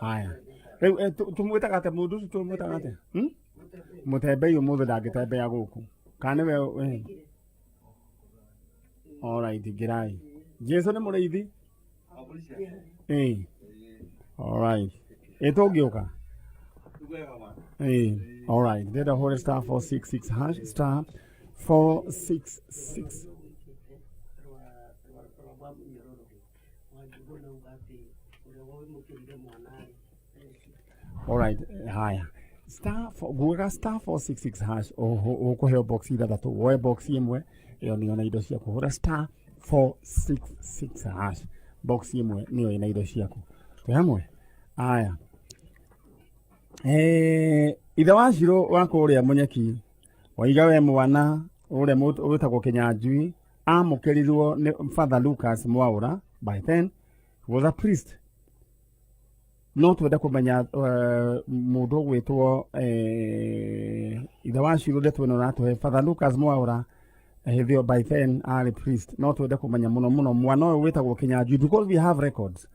Haya, rĩu tũmwĩtaga atĩa mũndũ ũcio? Tũmwĩtaga atĩa? Mũtembei ũmũthĩ ndangĩtembea gũkũ, kana nĩwe? Alright, ingĩrai. Jesu nĩ mũrĩithi. Alright, ĩ tũngĩũka. Alright, ndĩrenda hũre *466 hash, *466. Alright, haya. Star four, ngugaga *466 hash, ũkũheo box ithathatũ, woe box ĩmwe, ĩyo nĩyo na indo ciaku. Hũra *466 hash. Box ĩmwe nĩyo ĩna indo ciaku. Twĩ hamwe? Haya. Ithe wa Shiro wa kũrĩa Mũnyeki, waiga we mwana ũrĩa wĩtagwo Kĩnyanjui amũkĩrirwo nĩ Father Lucas Mwaura, by then he was a priest. No twende kũmenya mũndũ ũgwĩtwo ithe wa Shiro, ndeto ĩno ũratũhe Father Lucas Mwaura hĩndĩ ĩyo by then arĩ priest. No twende kũmenya mũno mũno mwana ũyũ wĩtagwo Kĩnyanjui, because we have records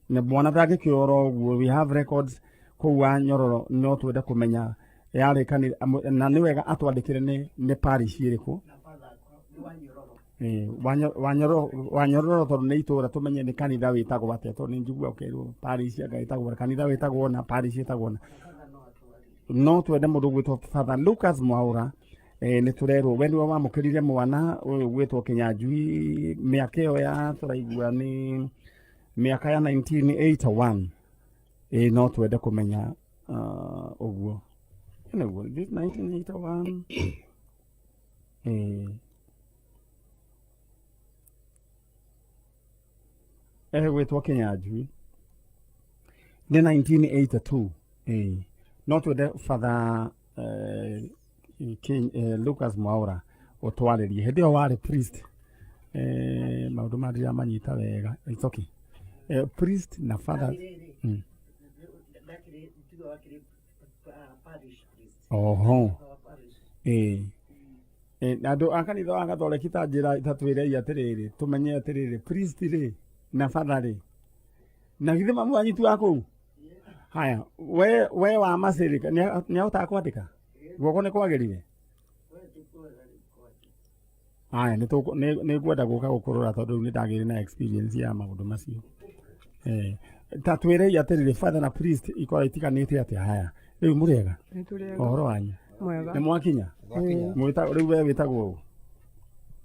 na mwana ndangĩkĩora ũguo. We have records kũu wa Nyororo. No twende kũmenya yarĩ kanitha, na nĩ wega atwandĩkĩre nĩ parish ĩrĩkũ. Wanyororo, tondũ nĩ itũra, tũmenye nĩ kanitha wĩtagwo atĩa, tondũ nĩ njigua ũkĩrwo parish anga ĩtagwo kanitha wĩtagwo na parish ĩtagwo na. No twende mũndũ gwĩtwo Father Lucas Mwaura, nĩ tũrerwo we nĩwe wamũkĩrire mwana ũyũ gwĩtwo Kĩnyanjui mĩaka ĩyo ya tũraigua nĩ mĩaka ya 1981. No twende kũmenya ũguo nĩguo this 1981. Egwĩtwo Kĩnyanjui nĩ 1982. No twende Father Lucas Mwaura ũtwarĩrie hĩndĩ ĩyo warĩ priest. Maũndũ ma ndiramanyita wega. It's okay. Priest na father. Oho. Na andũ a kanitha wa Gathoreki, ta njĩra ta twĩrei atĩrĩrĩ, tũmenye atĩrĩrĩ, priest rĩ na father rĩ, na githĩ mamu wanyu ti wa kũu? Haya, we wa macĩrĩ nĩ ahotaga kwandĩka, guoko nĩ kwagĩrire. Haya, nĩ ngwenda gũka gũkũrora, tondũ rĩu nĩ ndagĩire na experience ya maũndũ macio. Ta twĩrei atĩrĩrĩ, father na priest ikoragwo itiganĩte atĩa? Haya, rĩu mũrĩega? Nĩ tũrĩega. Ũhoro wanyu? Mwega. Nĩ mwakinya? Rĩu we wĩtagwo ũ?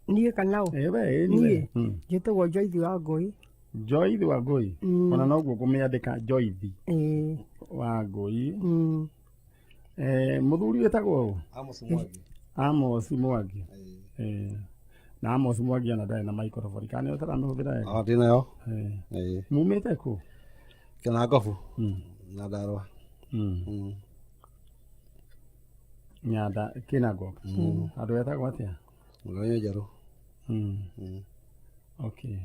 Niĩ kana ũ? We, ĩ, Niĩ? we. Njĩtagwo Joyce wa Ngũi. Joyce wa Ngũi. Ona noguo ngũmĩandĩka, Joyce wa Ngũi. Mũthuri wĩtagwo ũ? Amos Mwangi. Amos Mwangi. Na Amos Mwangi ona ndarĩ na microphone, kana nĩ ũtaramĩhũthĩra wega? Ah, ndĩ nayo. Mumĩte kũ? Kĩnangobu. Na Ndarwa. Nyanda Kĩnangop, handũ etagwo atĩa? Mũgonyo Njerũ. Okay.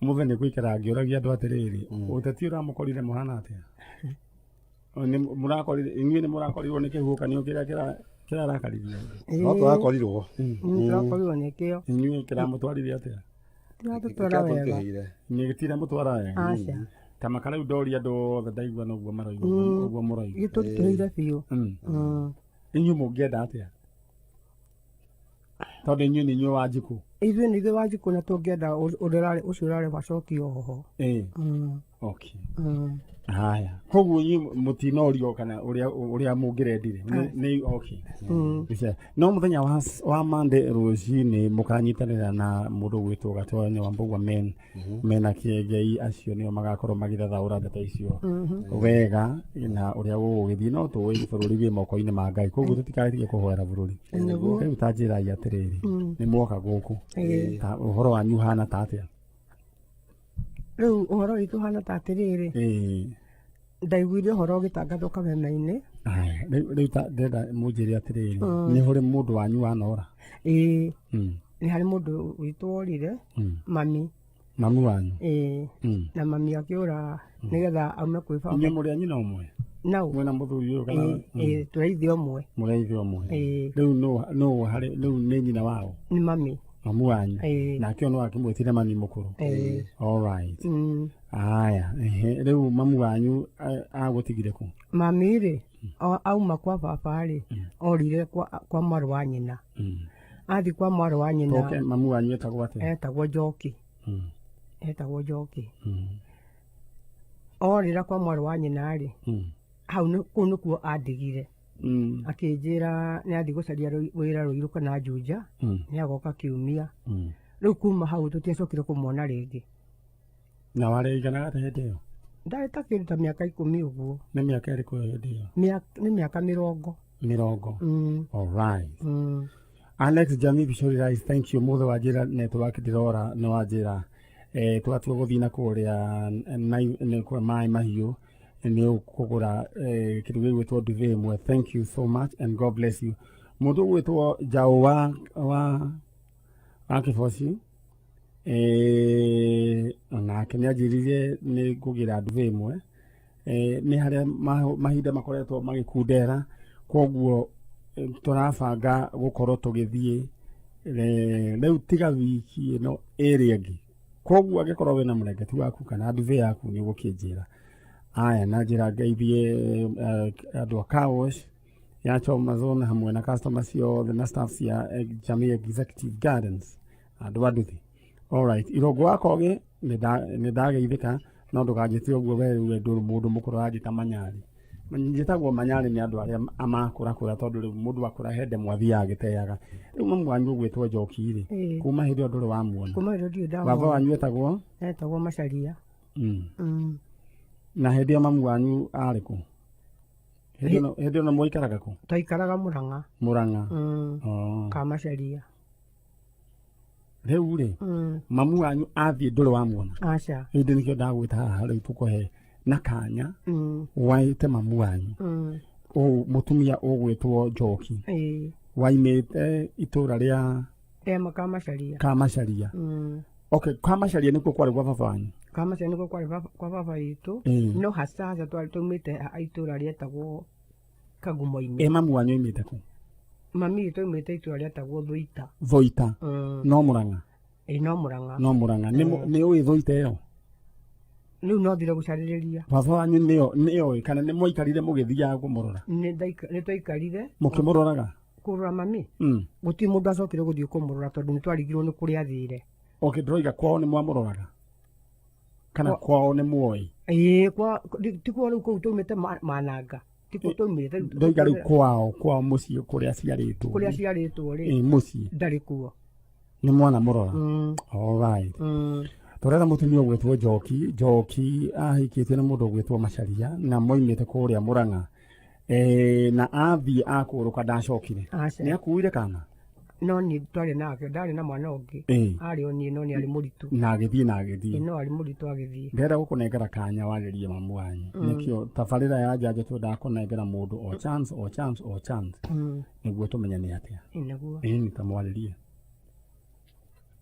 Mũthĩ nĩ gũikara ngĩũragia andũ atĩrĩrĩ, ũteti ũramũkorire mũhana atĩa? Nĩ mũrakorire, inyuĩ nĩ mũrakorirwo nĩ kĩhuhũkanio kĩrĩa kĩrarakaririe andũ? No tũrakorirwo. Tũrakorirwo nĩkĩo. Inyuĩ kĩramũtwarire atĩa? Tiratũtwara wega. Nĩ gĩtiramũtwara wega? Aca. Ta maka rĩu ndoria andũ othe, ndaigua noguo maroiga, ũguo mũroiga. Gĩtũritũhĩire biũ. Inyuĩ mũngĩenda atĩa, tondũ inyuĩ nĩ inyuĩ Wanjikũ? Ithuĩ nĩ ithuĩ Wanjikũ, na tũngĩenda ũrĩa ũrarĩ ũcio ũrarĩ wacokio oho. Okay. Haya, koguo inyuĩ mũtinorio kana ũrĩa mũngĩrendire nĩ okay. Ica. No mũthenya wa Monday rũcinĩ mũkanyitanĩra na mũndũ gwĩtwo Gatonya wa Mbũgua men mena Kĩengei, acio nĩo magakorwo magĩthathaũra ndeto icio wega na ũrĩa gũgũgĩthiĩ. No tũĩ bũrũri wĩ moko-inĩ ma Ngai, koguo tũtikatige kũhoera bũrũri. Rĩu ta njĩrai atĩrĩrĩ, nĩ mwoka gũkũ, ta ũhoro wanyu ũhana ta atĩa? Rĩu ũhoro witũ ũhana ta atĩrĩrĩ, ndaiguire ũhoro ũgĩtangathwo kameme-inĩ. Haya, rĩu ta ndĩrenda mũnjĩre atĩrĩrĩ, nĩ hũrĩ mũndũ wanyu wanora? Ĩĩ, nĩ harĩ mũndũ witũ worire. Mami. Mami wanyu? Ĩĩ. Na mami akĩũra nĩgetha aume kwĩ baba. Inyuĩ mũrĩ a nyina ũmwe? Nau. Mwĩna mũthuri ũyũ kana? Ĩĩ, tũrĩ ithe ũmwe. Mũrĩ a ithe ũmwe. Ĩĩ. Rĩu nũ harĩ rĩu nĩ nyina wao? Nĩ mami. Mamu wanyu. Ĩĩ. Nake ũyũ no akĩmwĩtire mami mũkũrũ. Ĩĩ. All right. Aya, ehe, rĩu mamu wanyu agũtigire kũ? Mami rĩ, auma kwa baba rĩ, orire kwa mwarĩ wa nyina. Athi kwa mwarĩ wa nyina. Toke mamu wanyu etagwo atĩa? Etagwo Njoki. Etagwo Njoki. Orĩra kwa mwarĩ wa nyina rĩ, hau kũu nĩkuo andigire. Akĩnjĩra nĩ athiĩ gũcaria wĩra Rũirũ kana Juja. Nĩ agoka kiumia. Rĩu kuma hau tũtiacokire kũmuona rĩngĩ. Na warĩiganaga atĩa hĩndĩ ĩyo? Ndarĩ ta kĩndũ ta mĩaka 10 ũguo. Nĩ mĩaka ĩrĩkũ ĩyo hĩndĩ ĩyo? Nĩ mĩaka 20. 20. All right. Alex Jamii Bishori Rice, thank you. Mũthĩ wa njĩra network ndĩrora nĩ wa njĩra twatua gũthiĩ na kũrĩa nĩ kwa maĩ mahiũ nĩ ũkũgũra kĩndũ gĩgwĩtwo duvet ĩmwe. Thank you so much and God bless you. Mũndũ ũgwĩtwo Njaũ wa Kĩboci, onake nĩ anjĩrire nĩ ngũgĩra duvet ĩmwe. Nĩ harĩa mahinda makoretwo magĩkundera, koguo tũrabanga gũkorwo tũgĩthiĩ rĩu tiga wiki ĩno ĩrĩa ĩngĩ. Koguo angĩkorwo wĩna mũrengeti waku kana duvet yaku, nĩ ũgũkĩnjĩra. Aya, na njĩra ngeithie andũ a car wash ya Choma Zone hamwe na customer ciothe na staff cia Jamii Executive Gardens, andũ a nduthi. Alright, Irongo wa Kogi, nĩ ndageithĩka, no ndũkanjĩte ũguo we. Rĩu ndũrĩ mũndũ mũkũrũ ũranjĩta manyarĩ. Njĩtagwo manyarĩ nĩ andũ arĩa amakũrakũra, tondũ rĩu mũndũ akũra he ndemwa athiaga agĩteaga. Rĩu mamu wanyu ũgwĩtwo Njoki rĩ, kuma hĩndĩ ĩyo ndũrĩ wamuona? Kuma hĩndĩ ĩyo ndirĩ Baba ndamuona. wanyu etagwo? Etagwo Macaria. Na hĩndĩ ĩyo mamu wanyu arĩ kũ? Hĩndĩ ĩno mwaikaraga kũ? Twaikaraga Mũrang'a. Mũrang'a. Oh. Ka Macaria. Rĩu rĩ, mamu wanyu athiĩ ndũrĩ wamuona? Aca. Hĩndĩ nĩkĩo ndagwĩta haha rĩu tũkũhe na kanya waĩte mamu wanyu. Ũũ mũtumia ũgwĩtwo Njoki waimĩte itũra rĩa Ema Kamacaria. Kamacaria. Okay, Kamacaria nĩkuo kwarĩ gwa baba wanyu? Kamacaria nĩkuo kwarĩ kwa baba witũ. No hasa hasa twarĩ twaumĩte itũra rĩetagwo Kagumo-inĩ. Ĩ mamu wanyu oimĩte kũ? Mami witũ aumĩte itũra rĩetagwo Thũita. Thoita? No Mũrang'a? Ĩ, no Mũrang'a. No Mũrang'a. Nĩ ũĩ Thoita ĩyo? Rĩu no thire gũcarĩrĩria. Baba wanyu nĩoĩ kana nĩ mwaikarire mũgĩthiaga kũmũrora? Nĩ twaikarire. Mũkĩmũroraga? Kũrora mami? Gũtirĩ mũndũ acokire gũthiĩ kũmũrora tondũ nĩ twarigirwo nĩ kũrĩa athire. Okay, ndĩroiga kwao nĩ mwamũroraga kana kwao nĩ muoĩ? Ĩĩ, tikuo rĩu kũu twaumĩte Mananga, tikuo twaumĩte rĩu. Ndoiga rĩu kwao mũciĩ kũrĩa aciarĩtwo. Kũrĩa aciarĩtwo rĩ? Ĩ, mũciĩ. Ndarĩ kuo. Nĩ mwana mũrora? Alright. Tũretha mũtumia ũgwĩtwo Njoki. Njoki ahikĩtio nĩ mũndũ ũgwĩtwo Macaria na moimĩte kũrĩa Mũrang'a. Na athiĩ akũrũka ndacokire? Aca. Nĩ akuire kana? No niĩ twarĩ nake, ndarĩ na mwana ũngĩ. Arĩ o niĩ, no nĩ arĩ mũritũ. Na agĩthiĩ na agĩthiĩ? Ĩ, no arĩ mũritũ agĩthiĩ. Ndĩrenda gũkũnengera kanya warĩrie mamu wanyu. Nĩkĩo tabarĩra ya njanjo twendaga kũnengera mũndũ o chance, o chance, o chance, nĩguo tũmenye nĩ atĩa. Ĩ, nĩguo. Ĩni ta mwarĩrie.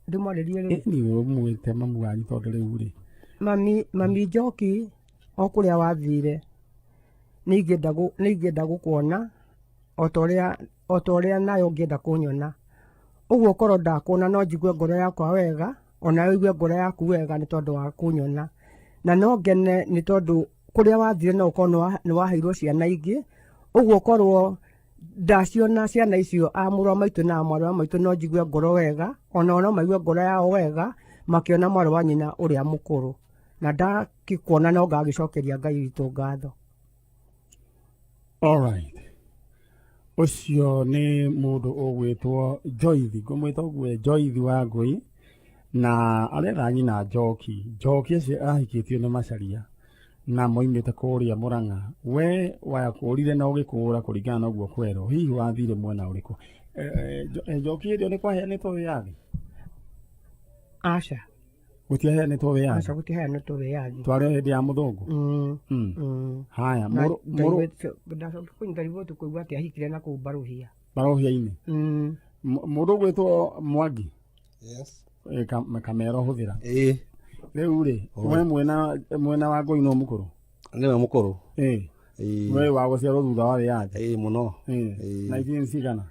Ndĩmwarĩrie rĩu? Ĩni, ũmwĩte mamu wanyu tondũ rĩu rĩ. Mami Njoki, o kũrĩa wathire, nĩ ingĩenda gũkuona o ta ũrĩa nawe ũngĩenda kũnyona. Ũguo korwo ndakuona no njigue ngoro yakwa wega, ona ũigue ngoro yaku wega nĩ tondũ wa kũnyona. Na no ngene nĩ tondũ kũrĩa wathire no ũkorwo nĩ waheirwo ciana ingĩ. Ũguo korwo ndaciona ciana icio a mũrũ wa maitũ na a mwarĩ wa maitũ, no njigue ngoro wega, ona o no maigue ngoro yao wega makĩona mwarĩ wa nyina ũrĩa mũkũrũ. Na ndakĩkuona no ngagĩcokeria Ngai witũ ngatho. Alright. Ũcio nĩ mũndũ ũgwĩtwo Joyce, ngũmwĩta ũguo, Joyce wa Ngũi, na aretha nyina Njoki. Njoki ũcio ahikĩtio nĩ Macaria na moimĩte kũrĩa Mũrang'a. We wakũrire na ũgĩkũra kũringana na ũguo kwerwo, hihi wathire mwena ũrĩkũ? Njoki hĩndĩ ĩyo nĩ kwaheanĩtwo wĩyathi? Aca. Gũtiaheanĩtwo wĩyathi? Aca, gũtiheanĩtwo wĩyathi. Twarĩ o hĩndĩ ya mũthũngũ? Haya. Na Mũrũ ndacoka kũnyita riboti kũigua atĩ ahikire na kũu Mbaruhia. Mbaruhia-inĩ. Mũndũ ũgwĩtwo Mwangi. Yes. Kamero hũthĩra. Ĩĩ. Rĩu rĩ, we mwena wa Ngũi no mũkũrũ? Nĩwe mũkũrũ. Ĩĩ. Ĩĩ. We wa gũciarwo thutha wa wĩyathi? Ĩĩ, mũno. Ĩĩ. Ĩĩ. 19 cigana?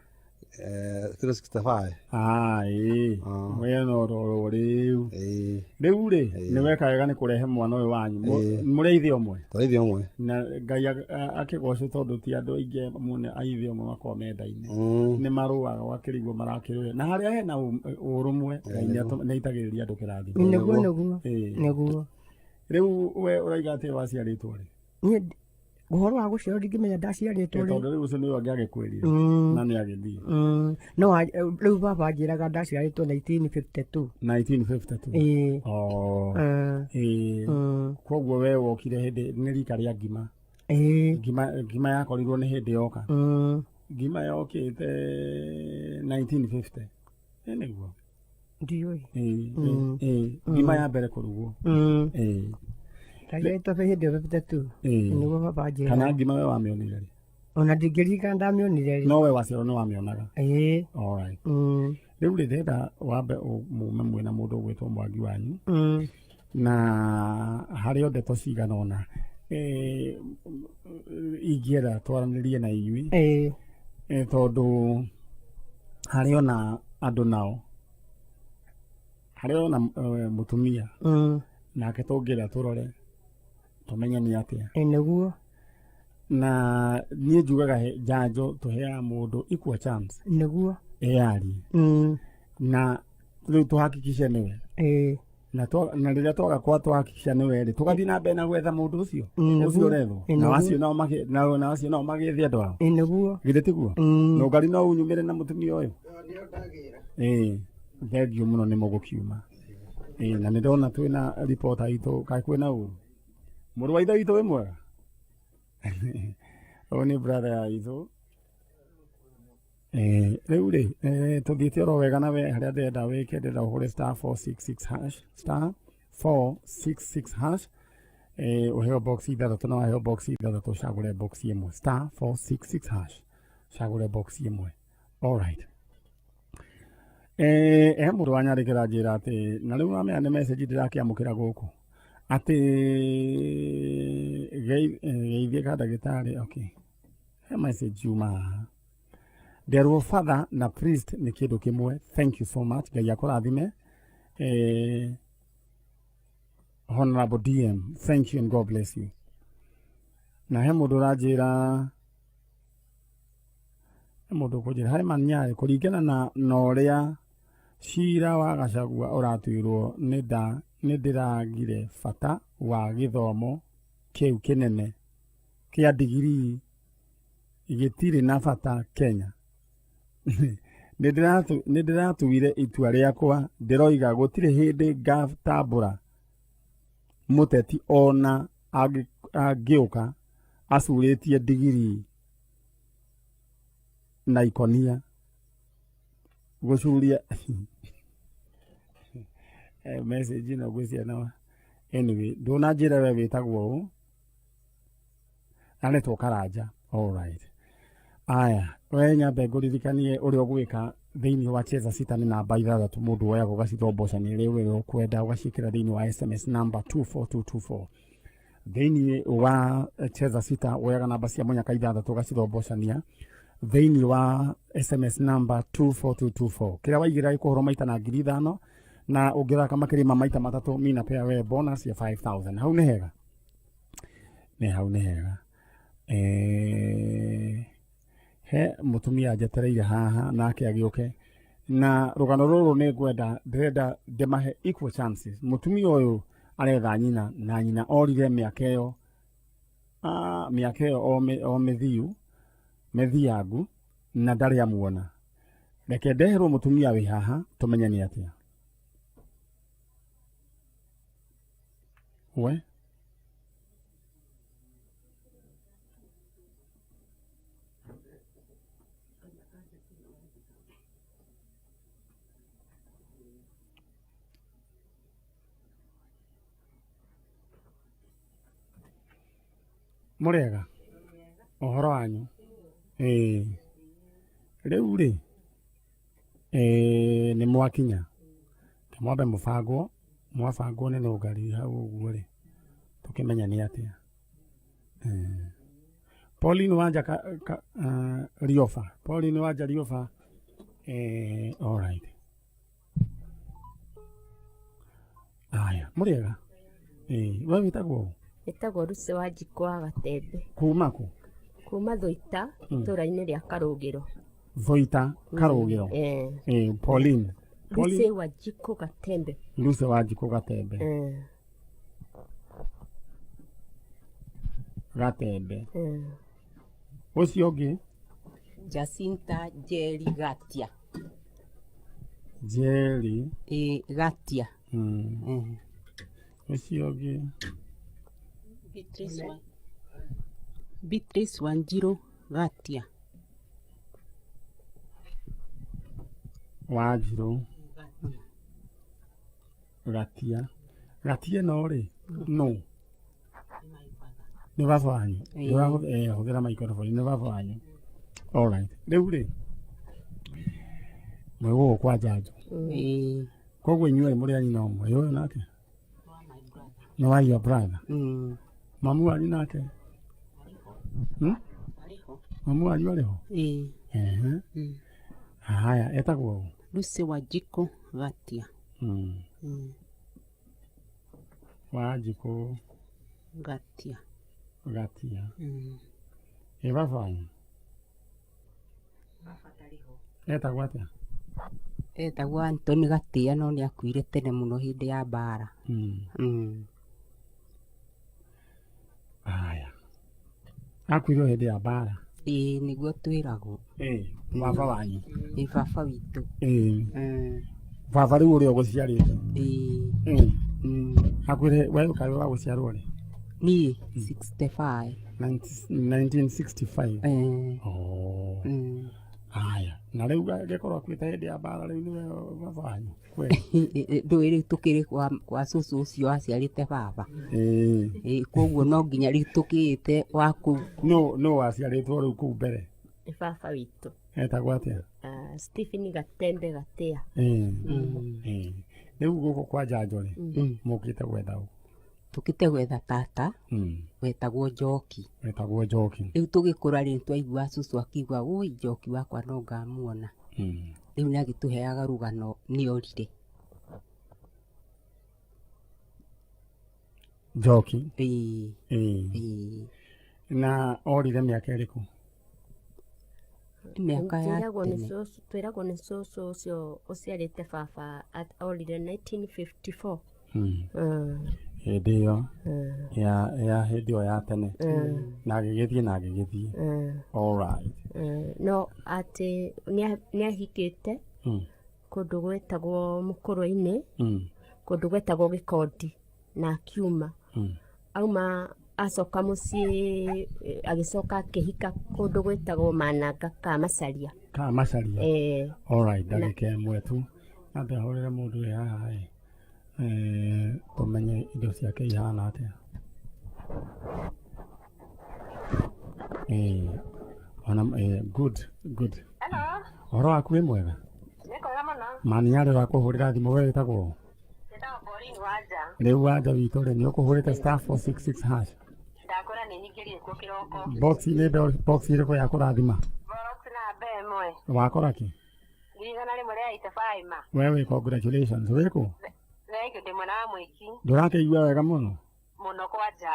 365. Ah, ĩĩ. Ah. We no rorwo rĩu. Ĩĩ. Rĩu rĩ, Ĩĩ. nĩ weka wega nĩ kũrehe mwana ũyũ wanyu. Ĩĩ. Mũrĩ a ithe ũmwe. Tũrĩ ithe ũmwe. Na Ngai akĩgocwo tondũ ti andũ aingĩ mũno a ithe ũmwe makoragwo mendaine. Mm. Nĩ marũaga ũgakĩrigwo marakĩrũa. Na harĩa hena ũrũmwe, Ngai nĩ aitagĩrĩria andũ kĩrathimo. Nĩguo nĩguo. Ĩĩ. Nĩguo. Rĩu we ũraiga atĩ waciarĩtwo rĩ? Niĩ ũhoro wa gũciarwo ndingĩmenya ndaciarĩtwo rĩ. Tondũ rĩu ũcio nĩwe angĩagĩkwĩrire. Na nĩ agĩthiĩ. No rĩu baba anjĩraga ndaciarĩtwo 1952. 1952. Ĩĩ. Oh. Ĩĩ. Koguo we wokire hĩndĩ nĩ rika rĩa ngima. Ĩĩ. Ngima yakorirwo nĩ hĩndĩ yoka. Ngima yokĩte 1950. Ĩ nĩguo. Ndiũĩ. Ĩĩ, ĩĩ, ngima ya mbere kũrugwo. Ĩĩ. Ndaciarĩtwo hĩndĩ ĩyo 52. Ĩĩ. Nĩguo baba anjĩraga. Kana ngima we wamĩonire rĩ? Ona ndingĩririkana ndamĩonire rĩ. No we waciarwo nĩ wamĩonaga. Ĩĩ. All right. Rĩu rĩ ndĩrenda wambe mume mwĩna mũndũ ũgwĩtwo Mwangi wanyu. Na harĩ o ndeto cigana ũna ingĩenda twaranĩrie na inyuĩ. Tondũ harĩ ona andũ nao harĩ ona mũtumia nake tũngĩenda tũrore tũmenye nĩ atĩa. Nĩguo. Na niĩ njugaga njanjo tũheaga mũndũ equal chance. Nĩguo. Eyarie. Na rĩu tũhakikishe nĩwe. Na na rĩrĩa twaga kwa twahakikisha nĩwe rĩ, tũgathiĩ na mbere na gwetha mũndũ ũcio. Ũcio ũrethwo. Na acio nao na acio nao magĩethe andũ ao. Nĩguo. Githĩ tiguo? Na ũngari no unyumĩre na mũtumia ũyũ. Ĩĩ. Thengiũ mũno nĩ mũgũkiuma. Ĩĩ, na nĩ ndona twĩna reporter itũ, kaĩ kwĩna ũru? Mũrũ wa ithe witũ wĩ mwega? Ũyũ nĩ brother ya itũ. Rĩu rĩ, tũthiĩte oro wega na we harĩa ndĩrenda wĩke, ndĩrenda ũhũre star 466 hash, star 466 hash. Ũheo box ithathatũ na waheo box ithathatũ ũcagũre box ĩmwe, star 466 hash, cagũre box ĩmwe. All right. He mũndũ wanyandĩkĩra njĩra atĩ, na rĩu wamenya nĩ message ndĩrakĩamũkĩra gũkũ, atĩ geithie ka ndagĩtarĩ, okay. He message yuma haha. Nderwo father na priest nĩ kĩndũ kĩmwe. Thank you so much. Ngai akũrathime. Honorable DM, thank you and God bless you. Na he mũndũ ũranjĩra, he mũndũ ũkũnjĩra, harĩ Manyarĩ, kũringana na ũrĩa cira wa Gachagua ũratuirwo, nĩ ndĩragire bata wa gĩthomo kĩu kĩnene kĩa digirii gĩtirĩ na bata Kenya. Nĩ ndĩratuire itua rĩakwa, ndĩroiga gũtirĩ hĩndĩ ngatambũra mũteti ona angĩũka acurĩtie digirii na ikonia gũcuria message ĩno ngwĩciria no anyway ndũnanjĩra we wĩtagwo ũũ aretwo Karanja. All right. Aya, we nyambe ngũririkanie ũrĩa ũgwĩka thĩinĩ wa Cheza Sita nĩ namba ithathatũ mũndũ woyaga ũgacithomboca nĩ ũrĩa ũkwenda ũgaciĩkĩra thĩinĩ wa SMS number 24224. Thĩinĩ wa Cheza Sita woyaga namba cia mũnyaka ithathatũ ũgacithombocania thĩinĩ wa SMS number 24224. Kĩrĩa waigĩra gĩkũhũrwo maita na ngiri ithano na ũngĩthaka makĩria ma maita matatũ mina pea we bonus ya 5000. Hau nĩ hega? Nĩ hau nĩ hega. He mũtumia njetereire haha nake agĩũke na rũgano rũrũ nĩ ngwenda ndĩrenda ndĩmahe equal chances. Mũtumia ũyũ aretha nyina na nyina orire mĩaka ĩyo, mĩaka ĩyo o mĩthiu mĩthiangu na ndarĩ amuona. Reke ndeherwo mũtumia wĩ haha tũmenye nĩ atĩa. We mũrĩega ũhoro wanyu? Ĩĩ rĩu rĩ, nĩ mwakinya mwambe mũbangwo, mwabangwo nĩ nũngari hau ũguo rĩ tũkĩmenye nĩ atĩa. Pauline Wanja Rioba, Pauline Wanja Rioba. All right. Aya, mũrĩega? We wĩtagwo ũ? Ĩtagwo Lucy Wanjikũ wa Gatembe. Kuma kũ? Kuma Thũita, itũũra-inĩ rĩa Karũgĩro. Thũita, Karũgĩro. Pauline. Lucy Wanjikũ Gatembe. Lucy Wanjikũ Gatembe. Gatembe. Ũcio ũngĩ? Jacinta Njeri Gatia. Njeri. Ĩ Gatia. Ũcio ũngĩ? Beatrice Wanjiru Gatia. Wanjiru Gatia. Gatia no rĩ, no. Nĩ baba wanyu. Hũthĩra microphone, nĩ baba wanyu. All right. Rĩu rĩ, mwĩ gũkũ kwa Njanjo. Koguo inyuĩ mũrĩ a nyina ũmwe, ũyũ nake? Nĩ wa your brother. Mamu wanyu nake? Mamu wanyu arĩ ho? Ĩĩ. Haya, etagwo ũ? Lucy Wanjikũ Gatia. Wanjikũ Gatia. Gatia. Ĩ baba wanyu? Etagwo atĩa? Etagwo Anthony Gatia no nĩ akuire tene mũno hĩndĩ ya mbara. Haya. Akuire hĩndĩ ya mbara. Ĩĩ, nĩguo twĩragwo. Ĩĩ, baba wanyu. Ĩĩ, baba witũ. Ĩĩ. Baba rĩu ũrĩa ũgũciarĩte. Ĩĩ. Akuire we ũkarĩ wa gũciarwo rĩ? Niĩ 65. 1965. Oh. Haya, na rĩu angĩkorwo akuĩte hĩndĩ ya mbara rĩu nĩwe baba wanyu kweli? Ndũĩ rĩu tũkĩrĩ kwa cũcũ ũcio waciarĩte baba. Ĩĩ. Koguo no nginya rĩu tũkĩĩte wa kũu. No waciarĩtwo rĩu kũu mbere? Nĩ baba witũ. Etagwo atĩa? Stephen Gatembe Gatia. Ĩĩ. Rĩu gũkũ kwa Njanjo rĩ, mũkĩte gwetha ũ? Tũkĩte gwetha tata wetagwo Njoki. Wetagwo Njoki. Rĩu tũgĩkũra rĩ, twaigua cũcũ akiuga woi Njoki wakwa no ngamuona. Rĩu nĩ agĩtũheaga rũgano nĩ orire. Njoki. Ĩĩ. Ĩĩ. Na orire mĩaka ĩrĩkũ? Mĩaka ya tene. Twĩragwo nĩ cũcũ ũcio ũciarĩte baba orire 1954. Hĩndĩ ĩyo ya hĩndĩ ĩyo ya tene. Na agĩgĩthiĩ na agĩgĩthiĩ. All right. No atĩ nĩ ahikĩte kũndũ gwetagwo Mũkũrwe-inĩ, kũndũ gwetagwo Gĩkondi, na akiuma. Auma acoka mũciĩ, agĩcoka akĩhika kũndũ gwĩtagwo Mananga ka Macaria. Ka Macaria? All right, ndagĩka ĩmwe tu. Ambe ahũrĩre mũndũ wĩ haha ĩ. Tũmenye indo ciake ihana atĩa. Ona, good, good. Hello. Ũhoro waku wĩ mwega? Nĩ kwega mũno. Mani arĩ wa kũhũrĩra thimũ, we wĩtagwo ũ? Njĩtagwo Pauline Wanja. Rĩu Wanja witũ rĩ, nĩ ũkũhũrĩte star 466 hash. Ndakwĩra nĩ nyingĩrire kuo kĩroko. Box nĩ box ĩrĩkũ ya kũrathima? Box namba ĩmwe. Wakora kĩ? 100,000 85 ma. We wĩ congratulations, wĩ kũ? Thank you, ndĩ mwena wa Mwĩki. Ndũrakĩigua wega mũno? Mũno kwanja.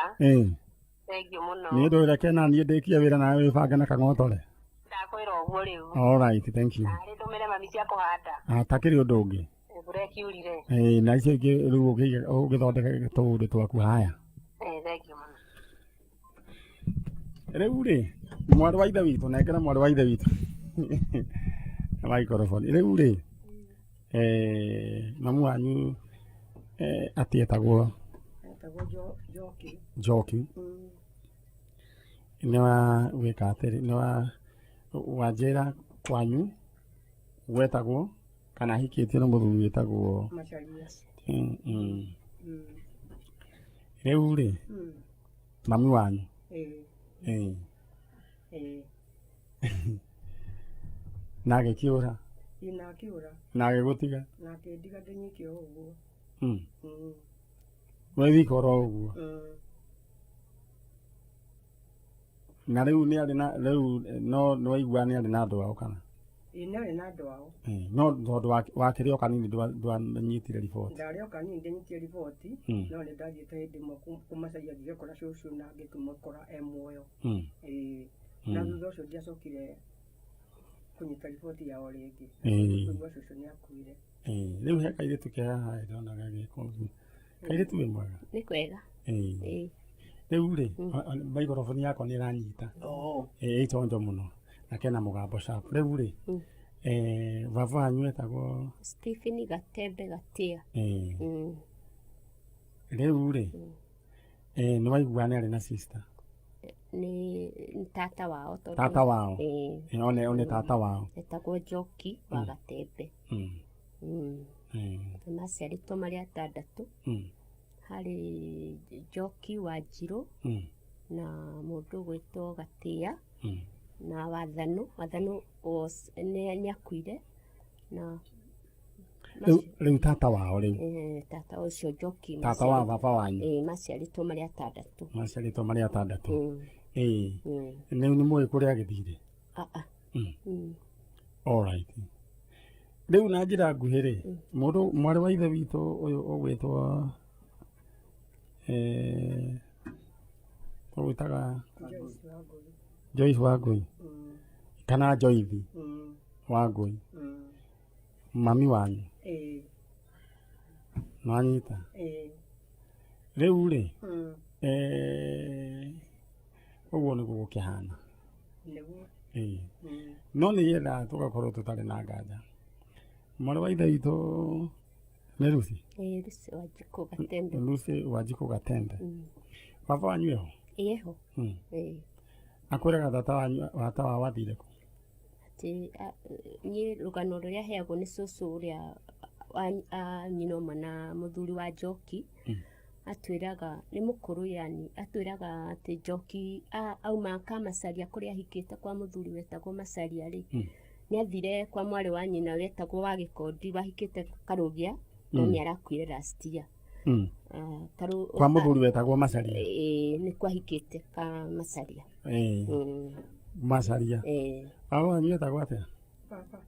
Thank you mũno. Niĩ ndũreke na niĩ ndĩkie wĩra nawe wĩbange na kang'otore. Ndakwĩra ũguo rĩu. All right, thank you. Narĩ ndũmĩre mami cia kũhanda. Takĩrĩ ũndũ ũngĩ. Mbura ĩkiurire. Na icio ingĩ rĩu ũgĩthondeke tũũndũ twaku haya. Thank you mũno. Rĩu rĩ, mwarĩ wa ithe witũ, nengera mwarĩ wa ithe witũ. Microphone. Rĩu rĩ, mamu wanyu atĩ etagwo? Etagwo Njoki. Njoki. Nĩ wa gwĩka atĩrĩ, nĩ wa wanjĩra kwanyu gwetagwo kana ahikĩtio na mũthuri wĩtagwo Macaria. Rĩu rĩ, mami wanyu. Na agĩkĩũra. Ĩ, na akĩũra. Na agĩgũtiga. Na akĩndiga ndĩnyike o ũguo. We wika oro ũguo. Na rĩu nĩ arĩ na, rĩu no nĩ waigua nĩ arĩ na andũ ao kana? Ĩĩ nĩ arĩ na andũ ao. No tondũ wakĩrĩ o kanini ndwanyitire riboti. Ndarĩ o kanini ndĩnyitie riboti. No nĩ ndathiĩte hĩndĩ ĩmwe kũmacaria ngĩgĩkora cũcũ na ngĩkĩmũkora e muoyo. Ĩĩ. Na thutha ũcio ndiacokire kũnyita riboti yao rĩngĩ. Kũigua cũcũ nĩ akuire. Rĩu he kairĩtu ke haha ndona gagĩka ũguo. Kairĩtu wĩ mwega? Nĩ kwega. Ĩĩ. Rĩu rĩ, maikoroboni yakwa nĩ ĩranyita. Ĩ chonjo mũno na kena mũgambo sharp. Rĩu rĩ, baba wanyu etagwo? Stephen Gatembe Gatia. Rĩu rĩ, nĩ waigua nĩ arĩ na sister? Nĩ tata wao tondũ. Tata wao. Ĩĩ. One tata wao. Etagwo Njoki wa Gatembe. Na maciarĩtwo marĩ atandatũ. Harĩ Njoki wa Njirũ na mũndũ ũgwĩtwo Gatĩa na Wathanu. Wathanu was nĩ akuire na Rĩu tata wao rĩu. Tata ũcio Njoki. Tata wa baba wanyu. Ĩĩ, maciarĩtwo marĩ atandatũ. Maciarĩtwo marĩ atandatũ. Ĩĩ. Rĩu nĩ mũĩ kũrĩa agĩthire? Aa. All right. Rĩu na njĩra nguhĩ rĩ, mũndũ mwarĩ wa ithe witũ ũyũ ũgwĩtwo ũgwĩtaga Joyce Wangũi kana Joyce Wangũi, mami wanyu. Nĩwanyita? Rĩu rĩ, ũguo nĩguo gũkĩhana. Ĩĩ. No nĩgetha tũgakorwo tũtarĩ na nganja. Mwarĩ wa ithe witũ nĩ Lucy? Ĩĩ, Lucy Wanjikũ Gatembe. Lucy Wanjikũ Gatembe. Baba wanyu eho? Eho. Ĩĩ. Akwĩraga tata wanyu, tata wao athire kũ? Atĩ niĩ rũgano rũrĩa heagwo nĩ cũcũ ũrĩa wa nyina ũmwe na mũthuri wa Njoki, atwĩraga nĩ mũkũrũ yani, atwĩraga atĩ Njoki auma Kamacaria kũrĩa ahikĩte kwa mũthuri wetagwo Macaria rĩ, nĩ athire kwa mwarĩ wa nyina wetagwo wa Gĩkondi wahikĩte Karũgĩa, no nĩ arakuire last year. Kwa mũthuri wetagwo Macaria? Ĩĩ, nĩ kwahikĩte Kamacaria. Macaria. Baba wanyu etagwo atĩa? Baba.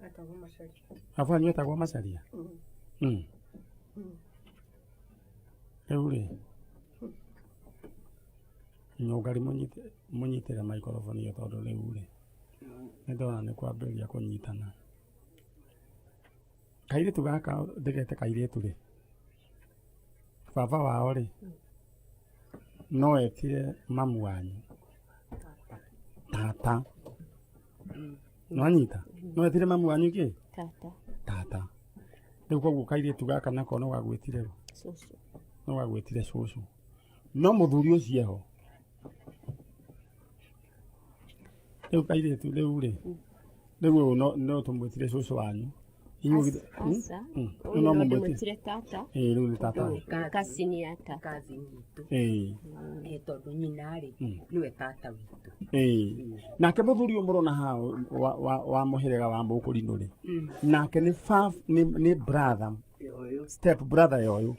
Etagwo Macaria. Baba wanyu etagwo Macaria? Rĩu rĩ, nyũngari mũnyitĩre maikoroboni ĩyo tondũ rĩu rĩ, nĩ ndona nĩ kwambĩrĩria kũnyitana. Kairĩtu gaka ndĩgete kairĩtu rĩ, baba wao rĩ, no etire mamu wanyu tata. Nĩwanyita? No etire mamu wanyu kĩ? Tata. Tata. Rĩu koguo kairĩtu gaka nako no gagwĩtire rũ? Cũcũ. No gagwĩtire cũcũ. No mũthuri ũcio eho. Rĩu kairĩtu rĩu rĩ, rĩu ũyũ no tũmwĩtire cũcũ wanyu. Aca. Ũyũ No no mũmwĩtire. ndĩmwĩtire tata. Ĩĩ, rĩu nĩ tata. Kasini ya tata. Cousin witũ. Ĩĩ. Ĩĩ, tondũ nyina rĩ, nĩwe tata witũ. Ĩĩ. Nake mũthuri ũyũ mũrona haha wa mũhĩrĩga wa Mũkũrinũ rĩ, nake nĩ nĩ brother, step brother ya ũyũ.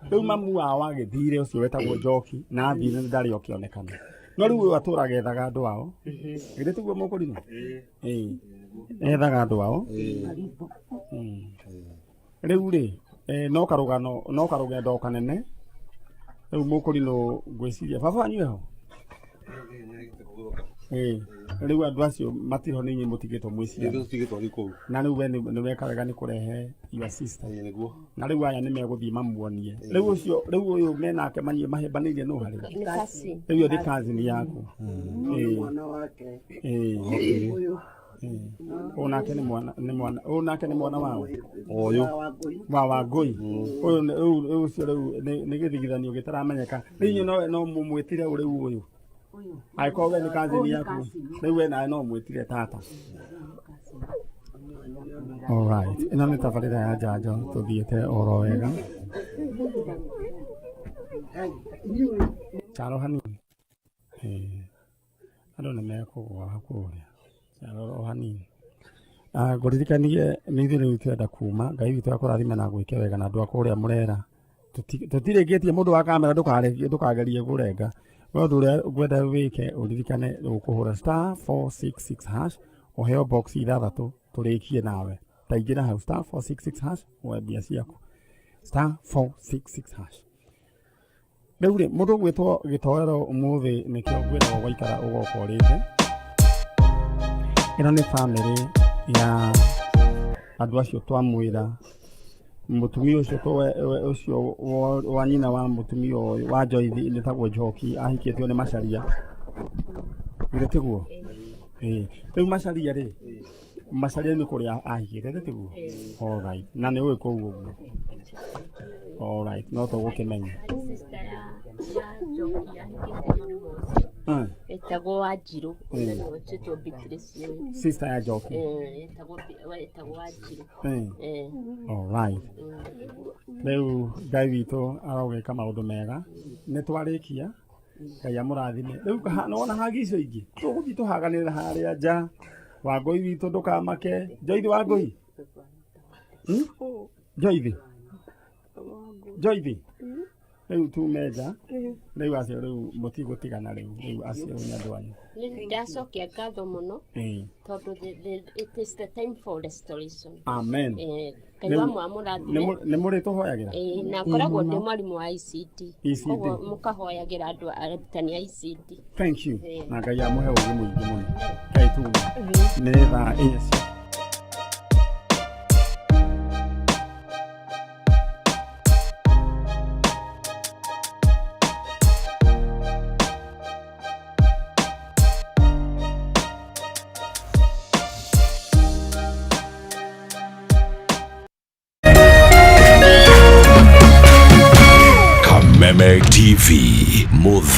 Rĩu mamu wao agĩthire ũcio wetagwo Njoki, na athire ndarĩ okĩonekana. No rĩu ũyũ atũraga ethaga andũ ao. Githĩ tiguo Mũkũrinũ? Ĩĩ. Ethaga andũ ao. Rĩu rĩ, no karũgano, no karũgendo kanene. Rĩu Mũkũrinũ ngwĩciria baba wanyu eho? Ĩĩ. Rĩu andũ acio matirĩ nĩ inyuĩ mũtigĩtwo mwĩ ciana. Ithuĩ tũtigĩtwo rĩu kũu. Na rĩu we nĩ weka wega nĩ kũrehe your sister. Ĩĩ, nĩguo. Na rĩu aya nĩ megũthiĩ mamuonie. Rĩu ũcio, rĩu ũyũ menake manyue mahĩmbanĩirie nũ harĩ? Nĩ cousin. Rĩu ũyũ nĩ cousin yaku. Ĩĩ. Mwana wake. Ĩĩ. Ũyũ. Ĩĩ. Ũyũ nake nĩ mwana, nĩ mwana, ũyũ nake nĩ mwana waũ? Ũyũ. Wa Wangũi. Ũyũ nĩ, rĩu, rĩu ũcio rĩu nĩ gĩthigithanio gĩtaramenyeka. Rĩu inyuĩ no mũmwĩtire ũ rĩu ũyũ? Angĩkorwo we nĩ cousin yaku, rĩu we nawe no ũmwĩtire tata. All right. Ĩno nĩ tabarĩra ya njanjo tũthiĩte oro wega. Charo hanini. Andũ nĩ mekũgũa kũrĩa. Charo o hanini. Ngũririkanie nĩ ithuĩ rĩu twenda kuma. Ngai witũ akũrathime na agwĩke wega na andũ a kũrĩa mũrera. Tũtirĩkĩtie mũndũ wa kamera ndũkagerie kũrenga. We ũndũ ũrĩa ngwenda wĩke ũririkane ũkũhũra star 466 hash. Ũheo box ithathatũ tũrĩkie nawe. Taingĩra hau *466# woe mbia ciaku. *466#. Rĩu rĩ, mũndũ ũgwĩtwo gĩtoero ũmũthĩ nĩkĩo ngwĩragwo gwaikara ũgoka ũrĩte. Ĩno nĩ bamĩrĩ ya andũ acio twamwĩra mũtumia ũcio ũcio wa nyina wa mũtumia ũyũ wa Joyce nĩtagwo Njoki, ahikĩtio nĩ Macharia. Githĩ tiguo? Ĩĩ. Rĩu Macharia rĩ, Macharia nĩ kũrĩa ahikĩte, githĩ tiguo? Alright. Na nĩ ũĩ kũu ũguo? Alright, no tũgũkĩmenya. Sister ya Njoki ahikĩtio nĩ mũcio etagwo Wanjirũ, wetĩtwo Beatrice ũyũ. Sister ya Njoki. Etagwo Wanjirũ. Alright. Rĩu Ngai witũ arogĩka maũndũ mega. Nĩ twarĩkia. Ngai amũrathime. Rĩu nĩwona hagi icio ingĩ? Tũgũthiĩ tũhaganĩrĩra harĩa nja. Wangũi witũ ndũkamake. Joyce Wangũi. Joyce. Joyce. Rĩu tume nja. Rĩu acio rĩu mũtigũtigana rĩu. Rĩu acio nĩ andũ anyu. Nĩ ndacokia ngatho mũno tondũ it is the time for restoration. Amen. Ngai wa mwamũrathime. Nĩ mũrĩtũhoyagĩra? Na ngoragwo ndĩ mwarimũ wa ICT. ECD. Koguo mũkahoyagĩra andũ arutani a ICT. Thank you. Na Ngai amũhe ũũgĩ mũingĩ mũno. Ngai tume. Nĩ thaa inya cia Kameme TV. Muthe.